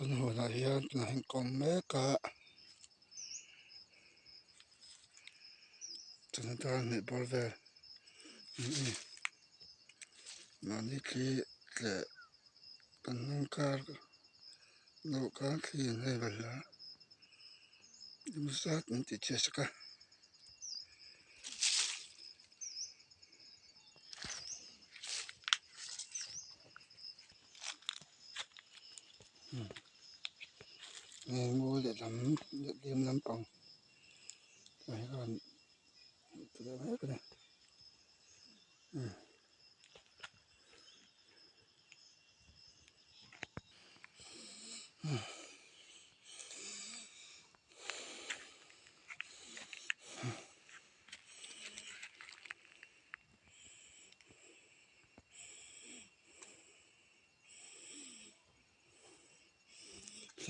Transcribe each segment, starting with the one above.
Kan huanah hian tunah hian ka awm mek a chawhnu dar hnih bawr vel mahni thli tleh kan hnung kar deuh khan thli an hei ve hle a engemaw zat min tih chhiat sak a. Ngaw lehlam lehlam lampang ah hian ti deuh mek a ni.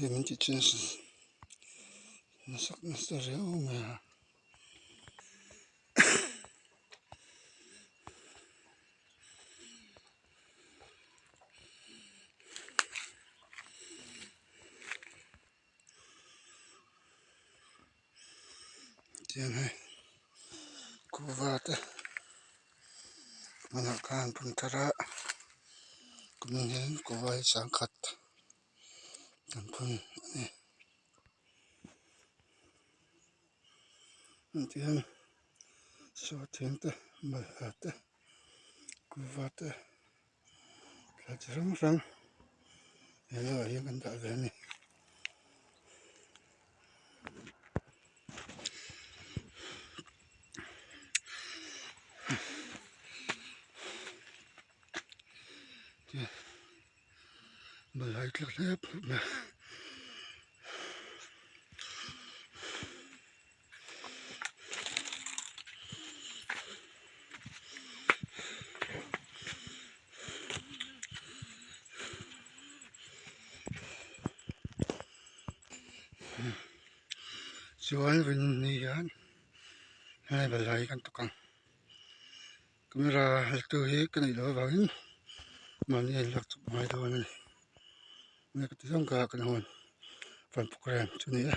Hei min tih chuan nasak nasa riau mai a. Tiang hei kuhva te hmanah khan phun thar a kumin hian kuhva hi sangkhat kan phun a ni. Tihian sawhthing te balhla te kuhva te thil chi hrang hrang he laiah hian kan dah ve a ni. Balhla hi tlak hlep hlep mai a. Chuan rin ni hian helai balhla hi kan tuk ang camera tu hi ka neih loh avangin mahni a inlak chawp a ngai dawn a ni. Enge ka ti zawng ka kan hawn van programme chu a ni a.